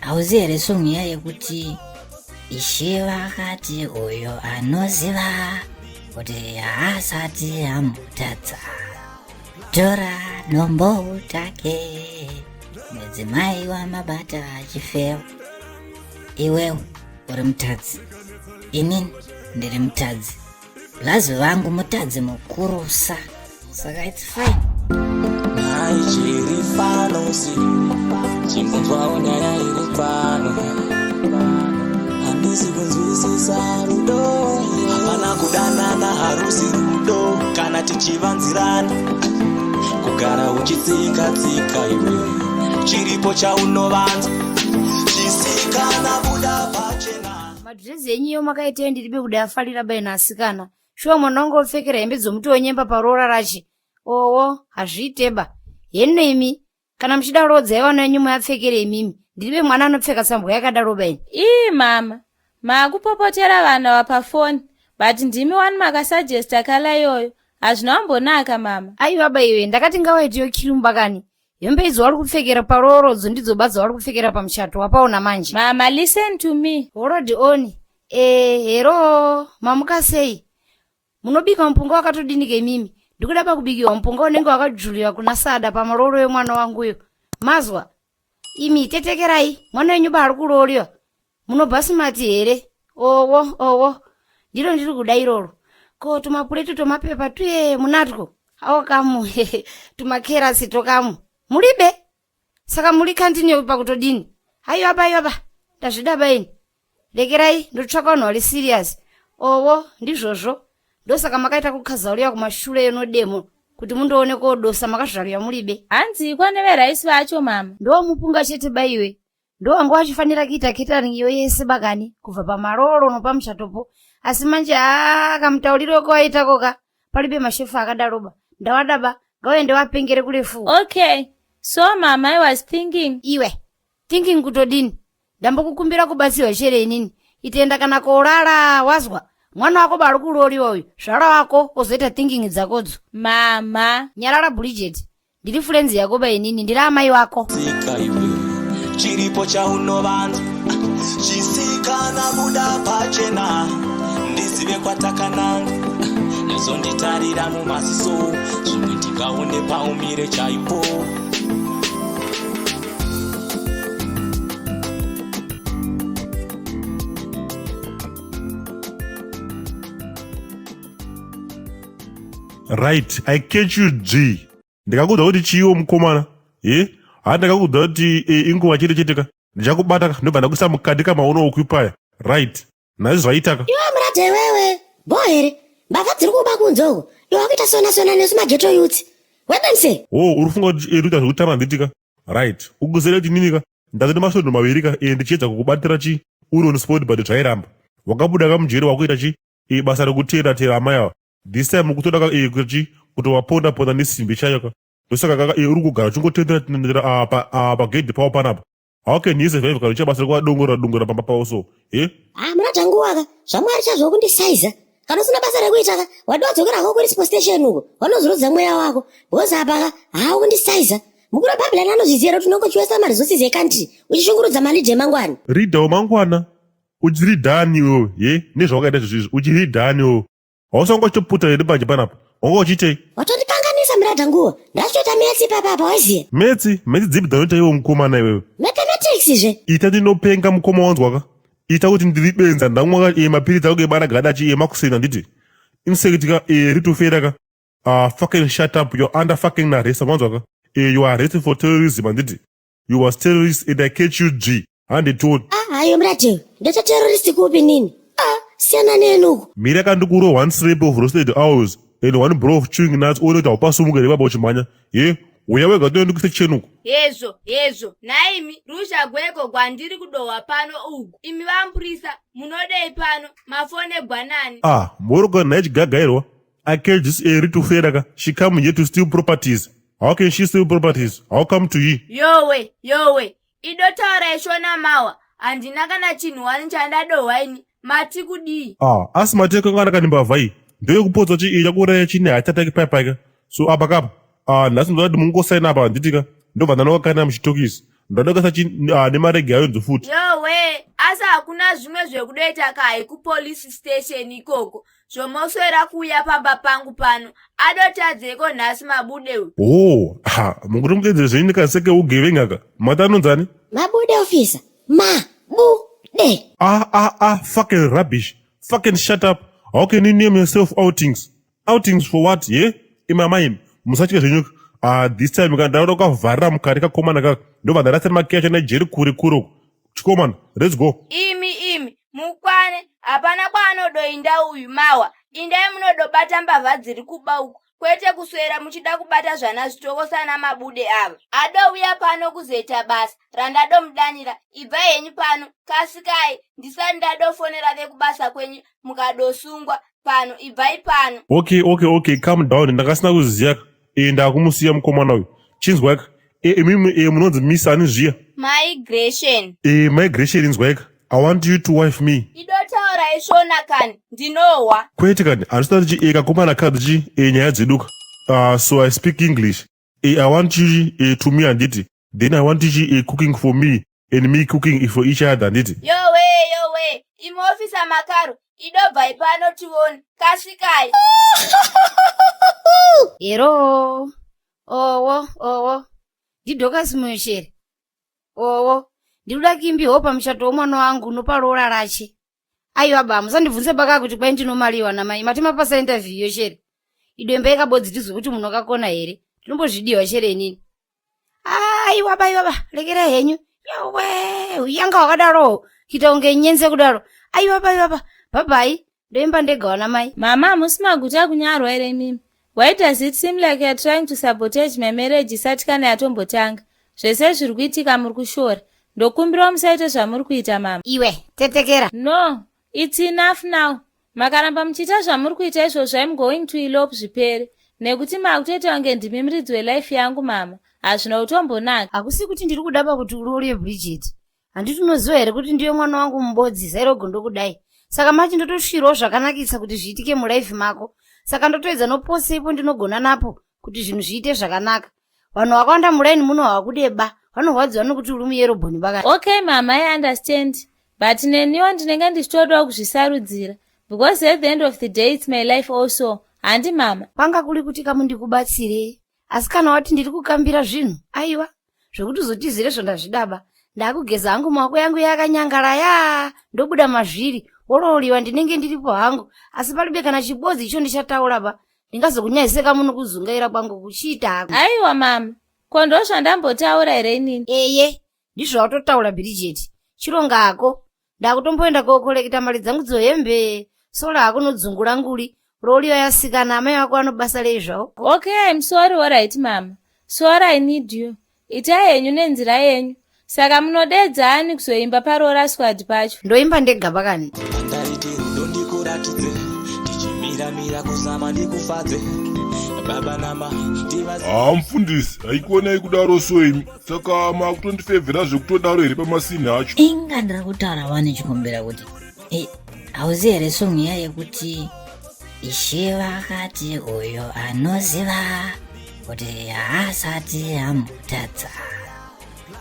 Hauzi here song iya yekuti Ishe vakati uyo anoziva kuti haasati ambotadza tora dombo utake mudzimai wamabata achifewa iwewe uri mutadzi inini ndiri mutadzi Blazi vangu mutadzi mukurusa saka it's fine. Nhai chiri pano si chimbonzwawo nyaya iri pano handisi kunzwisisa rudo hapana kudanana harusi rudo kana tichivanzirana kugara uchitsika tsika iwe chiripo chaunovanza chisikana buda pachena Madress enyu iyo makaita ndiribe kuda afarira bai asikana. Shuwa mwana wangu opfekera hembe dzomuti wenyemba paroora rache. Owo, hazviite ba. Heno imi, kana muchida roodza vana venyu muapfekere imimi. Ndiribe mwana anopfeka tsambwa yakadaro bai. Ii mama, maakupopotera vana vapafoni but ndimi wani makasuggesta kala iyoyo. Hazvina kumbonaka mama. Aiwa baiwe, ndakati ngawaitiyo kirumba kani. Hembe idzo wari kupfekera paroorodzo ndidzo badza wari kupfekera pamuchato wapaona manje. Mama, listen to me. Hold on. Eh, hero, mamuka sei? Munobika mupunga wakatodinike imimi? Ndikuda pakubikiwa mupunga unenge wakajuliwa kuna sada pamarooro emwana wanguyo. Mazwa? Imi tetekerai, mwana wenyu ba ari kurooriwa. Munobhasimati here? Owo, owo. Ndiro ndiri kuda iroro. Ko tumapureti twemapepa tuye munatwo? Awo kamu, tumakerasi tokamu. Mulibe? Saka muri continue pakutodini? Haiwa ba, haiwa ba. Ndazvida ba ini. Rekerai ndotsvaka vanhu vari serious. Owo, ndizvozvo. Ndosaka makaita kukazauriya kumashure enodemo kuti mundoone kodosa makazvariwa mulibe. Hanziiko neveraisi vacho mama? Ndomupunga chete baiwe. Ndowanga wachifanira kuita catering iyo yese bakani kubva pamaroro nopamuchatopo asi manje haa kamutauriro kawaitako ka palibe mashefu akadaroba ndawadaba ngawaende wapengere kurefu. Okay, so mama I was thinking. Iwe thinking kutodini ndambokukumbira kubatsirwa chere inini itenda kana korara wazwa mwana wako bari kuroriwa uyu zvara wako ozoita thinking dzakodzo. Mama. Nyarara Bridget Ndiri furenzi yako ba inini, ndiri amai wako. Tsika iwe, chiripo chaunovanza chisikana buda pachena ndizive kwatakananga nyazonditarira mumaziso zvimwe ndingaone paumire chaipo Right, I catch you G. Ndikakuudza kuti chiiwo mukomana. He? Ha ndakakuudza kuti e, inguva chete chete ka. Ndichakubata ka ndobva ndakuisa mukati kamaono occupy. Right. Nhasi zvaita ka. Iwe murata iwewe. Bho here? Mbavha dziri kuba kunze uko. Iwe wakuita sona sona nesu mageto youths. Webense. Oh, uri kufunga kuti e, ndoita zvekutamba handiti ka? Right. Ukuzere kuti nini ka? Ndati masvondo maviri ka e, ndichiedza kukubatira chi uri on spot but zvairamba. Wakabuda ka mujeri wakuita chi e, basa rekuteera teera amai ava. This time ukutoda ka eh, kuti kutovaponda ponda nesimbi chaiyo ka. Ndosaka kaka eh, uri kugara uchingotendera tendera apa apa gate pawo panapa. How can he survive kana uchiita basa rekuvadongorera dongorera pamba pavo so? Eh? Ah, murata nguva ka. ZvaMwari chazvo kundisaiza. Kana usina basa rekuita ka, wadi wadzokera hako kurispo station uko. Wanozorodza mweya wako. Because apa ka, haa ukundisaiza. Mukuru weBabylon anozviziva here kuti unenge uchiwesta maresources ecountry uchishungurudza malead emangwana. Leader wemangwana? Uchiri done iwewe, ye? Nezvawakaita izvozvo izvi, uchiri done iwewe. Hausanga uchitoputa here mbanje panapa? Wanga uchiitei? Watondikanganisa murada nguva. Ndachitoita metsi ipapa apa waiziva. Metsi? Metsi dzipi dzaunoita iwe mukomana iwewe? Mathematics zve. Ita ndinopenga mukoma wanzwaka. Ita kuti ndiri benza ndamwa ka mapiritsi ako ebana gada chi emakuseni handiti. Insect ka ritofera ka. Ah fucking shut up you're under fucking arrest wanzwaka. You are arrested for terrorism handiti. You was terrorist and I catch you G. Handitoni. Ah, hayo mrateu. Ndoita terrorist kupi nini? Ah, siyana neni uko. Mira kandikuro one slap of roasted owls and one bro of chewing nuts uone kuti haupasumuke here baba uchimhanya. Ye, uya wega toende kuise chenuko. Hezvo, hezvo, nhaimi, ruzha gweko gwandiri kudohwa pano ugu. Imi vamupurisa, munodei pano? Mafonegwa nani? Ah, mhoro nhai chigagairwa. I catch this eri to fera ka. She come here to steal properties. How can she steal properties? How come to he? Yowe, yowe, idotaurai shona mawa. Handina kana chinhu wani chandadohwa ini. Mati kudii? Ah, asi mati yakangana kani mbavha iyi. Ndoyekupotsa chi ichakuuraya chine hatataki paya paya. So apa kapa. Ah, nhasi ndoda kuti mungosaina apa handiti ka. Ndobva ndanoka kana muchitokisi. Ndada kuisa chi ah, nemarege ayo ndzo futi. Yowe, asi hakuna zvimwe zvekudoita kai kupolice station ikoko zvomoswera kuuya pamba pangu pano adotadzeiko nhasi mabude uyu. Oh, ha, mukuti muteedzere zvenyu ndikaseke ugevenga ka. Mati anonzani? Mabude officer. Ma bu de. Ah ah ah, fucking rubbish. Fucking shut up. How can you name yourself outings? Outings for what? Ye? Yeah? Ima mai, musatye zvenyu. Ah, this time kana ndaona ukavharira mukati kakomana kaka. Ndobva ndarasa makiya acho nejeri kure kure uko. Chikomana, let's go. Imi imi, mukwane, hapana kwaanodoinda uyu mawa. Indai munodobata mbavha dziri kuba uko. Kwete kuswera muchida kubata zvana zvitoko sana mabude ava. Adouya pano kuzoita basa randadomudanira. Ibvai henyu pano, kasikai, ndisati ndadofonera vekubasa kwenyu mukadosungwa pano. Ibvai pano. Okay, okay, okay, calm down. Ndakasina kuziya. Eh, ndakumusiya mukomana uyu. Chinzwaika. Eh, imimi eh, munonzi Miss ani zviya? Migration. Eh, migration inzwaika. I want you to wife me. Idotaura ishona kani, ndinohwa. Kwete kani, handisati chi eh, kakomana kadzi chi eh, nyaya dzeduka. So I speak English. I want you to me handiti. Then I want you cooking for me and me cooking for each other handiti. Yowe, yowe, imi officer Makaro, idobvai pano tione. Kasikai. Hero. Owo, owo. Ndidhokas Moyoshere. Owo. Ndinoda kuimbiwawo pamuchato womwana wangu noparoora rache. Aiwa ba, musandibvunze baka kuti kwai ndinomaliwa namai. Mati mapasa interview yoshere. Idembe yakabodzi tizwe kuti munhu akakona here. Ndinombozvidiwa chere inini. Aiwa ba, aiwa ba, rekerai henyu. Yowe, uyanga wakadaro. Kuita kunge nyenze kudaro. Aiwa ba, aiwa ba. Bye bye. Ndoimba ndega wana mai. Mama hamusi maguta kunyarwa here imimi? Why does it seem like you're trying to sabotage my marriage isati kana yatombotanga? Zvese zviri kuitika muri kushora. Ndokumbirawo musaite zvamuri kuita mama. Iwe, tetekera. No, it's enough now. Makaramba muchiita zvamuri kuita izvozvo I'm going to elope zvipere. Nekuti makutoita kunge ndimi muridzi welife yangu mama. Hazvina kutombonaka. Hakusi kuti ndiri kuda pakuti uroore Bridget. Handiti unoziva here kuti ndiyo mwana wangu mubodzi zairogo ndokudai. Saka mati ndotosvirawo zvakanakisa kuti zviitike mulife mako. Saka ndotoedza nopose ipo ndinogona napo kuti zvinhu zviite zvakanaka. Vanhu vakawanda mulaini muno havakude ba. Vanorwadziwa nokuti uri muyerobhoni bakati. Okay mama, I understand. But neniwo ndinenge ndichitodawo kuzvisarudzira. Because at the end of the day it's my life also. Handi mama. Kwanga kuri kuti kamu ndikubatsire. Asi kana wati ndiri kukambira zvinhu, aiwa. Zvekuti uzotizire zvondazvidaba. Ndakugeza hangu maoko yangu yakanyangara ya ndobuda mazviri. Worooriwa ndinenge ndiripo hangu. Asi palibe kana chibodzi icho ndichataura ba. Ndingazokunyaziseka muno kuzungaira kwangu kuchiita hako. Aiwa mama, ko ndozvandambotaura here inini? Eye, ndizvo watotaura Bridget. Chironga hako. Ndakutomboenda kokolekita mari dzangu dzohembe. Sola hako nodzungura nguri. Roliwa yasikana amai vako vanobasa rei zvavo. Okay, I'm sorry, all right mama. Sorry, I need you. Itai henyu nenzira yenyu. Saka munodedza ani kuzoimba paroora squad pacho? Ndoimba ndega pakani. Ndaiti rudo ndikuratidze tichimiramira kuzama ndikufadze baba nama Haa mufundisi, haikuonai kudaro so imi. Saka makutondifevhera zvekutodaro here pamasini acho? Inga ndiri kutaura wani chikumbira kuti eh, hauzi here song iya yekuti Ishe vakati uyo anoziva kuti haasati ambotadza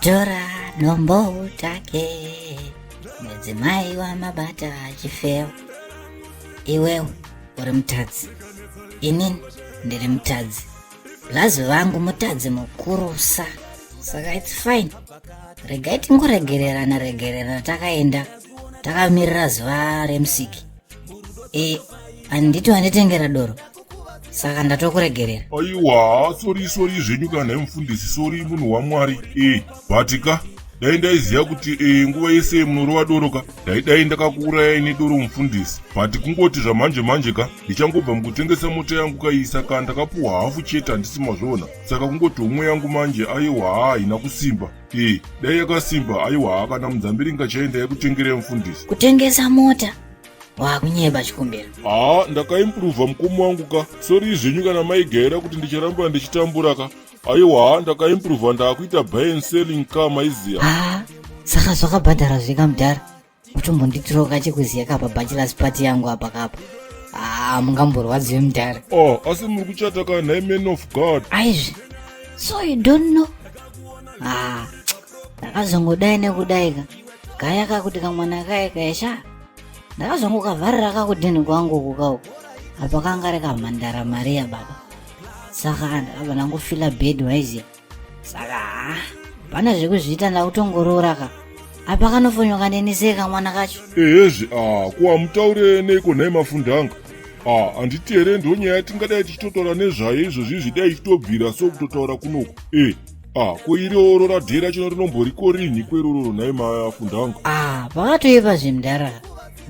tora dombo utake mudzimai wamabata achifewa iwewe uri mutadzi inini ndiri mutadzi blazi vangu mutadzi mukurusa saka its fine regai tingoregererana regererana takaenda takamirira zuva remusiki e handiti wanditengera doro saka ndatokuregerera Aiwa, sori sori zvenyu kana mufundisi, sori munhu waMwari. Eh, but ka dai ndaiziva kuti eh, nguva yese munorova doro ka ndaidai ndakakuurayai nedoro mufundisi. But kungoti zvamanje manje ka ndichangobva mukutengesa mota yangu kai saka ndakapuhwa hafu chete handisi mazviona. Saka kungoti homwe yangu manje aiwa haina kusimba. Eh, dai yakasimba aiwa kana mudzambiringa chai ndaikutengerai mufundisi. Kutengesa mota wakunyeba chikumbiro. Haa, ndakaimprova mukoma wangu ka. Sorry zvenyu kana maigaira kuti ndicharamba ndichitambura ka. Aiwa, ndakaimprova ndaakuita buy and selling ka maiziya. Haa, saka zvakabhadhara zveka mudhara. Utombonditirawo kachekuziya kapa bachelor's party yangu apa kapa. Haa, mungamborwadziwe mudhara. Oh, asi muri kuchata ka nhai man of God. Aizvi. So you don't know. Ah. Ndakazongodai nekudai ka gaya kakuti kamwana kaye kaesha ndakazongokavharira kakudheni kwangu uku kauku apa kanga rekamhandara mariya baba saka ndakabva ndangofila bed waiziya saka haa pane zvekuzviita ndakutongoroora ka apa kanofonyoka neni sei kamwana kacho ehezve a ko hamutaure neiko nhai mafundanga a handiti here ndonyaya yatingadai tichitotaura nezvayo izvozvi izvi dai ichitobvira so kutotaura kunoku e a ko iroro radhei rachona rinomboriko rinhi kwerororo nhai mafundanga a pakatoipa zvemudhara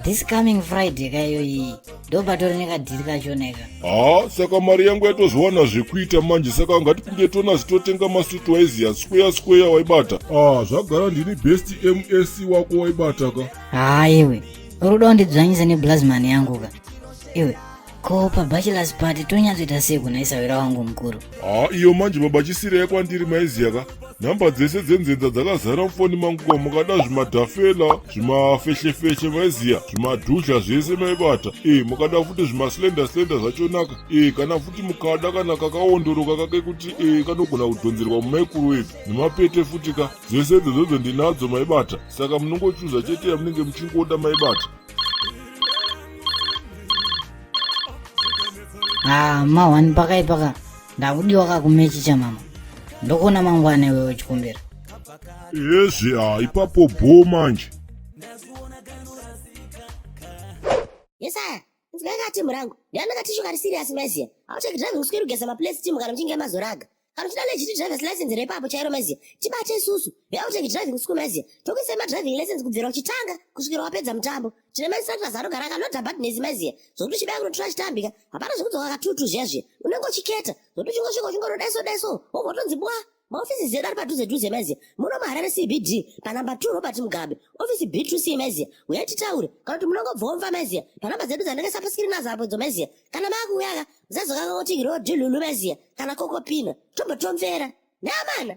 this coming friday ka iyo iyi ndopatori nekadhiri kachona ika haa saka mari yangu yatozowana zvekuita manje saka ngatipinde tonazi totenga masutu waiziya square square waibata ah zvagara ndini best msc wako waibata ka haa iwe uri kuda kundidzvanyisa neblasman yangu ka iwe ko pabachelors party tonyatsoita sei kuna isawira wangu mukuru haa iyo manje baba chisirai kwandiri maiziya ka nhamba dzese dzenzenza dzakazara mufoni mangu ka mukada zvimadhafela zvimafeshefeshe maiziya zvimadhudhla zvese maibata e mukada futi zvimaslender slender zvachonaka e kana futi mukada kana kakaondoroka kake kuti e kanogona kudhonzerwa mumaikurowevhi nemapete futi ka dzese idzodzo ndinadzo maibata saka munongochuza chete yamunenge muchingoda maibata Ah, mahwani pakaipa ka ndakudiwa ka kumechi chamama ndokuona mangwana iwewe chikumbira Ezve ah, ipapo bho manje. Yesaya, inzwai ka timu rangu. Ndiani katishu kari serious maiziya. Haucheki driving school kugeza maplace team kana muchinge mazoraga. Kana uchida legit driver's license repapo chairo maiziya. Tibate isusu. VeOutake driving school maiziya. Tokuisai madriving license kubvira uchitanga kusvikira wapedza mutambo. Tine mainstructors anogara akanoda badness maiziya. Zvokuti uchibaya kunotora chitambika. Hapana zvekudzoka katutu zviya zviya. Unenge uchiketa. Zvokuti uchingosvika uchingorodaiso daiso. Wobva watonzi bwa. Maofisi edu ari padhuze dhuze maiziya. Muno muHarare CBD panumber 2 Robert Mugabe. Ofisi B2C maiziya. Uyai titaure. Kana kuti munongobvomva maiziya. Panumber dzedu dzandakaisa paskirini azo apo idzo maiziya. Kana maakuuya ka musazokanganwa kuti rodhi lulu maiziya kana kokopina. Tombotomvera. Neamana.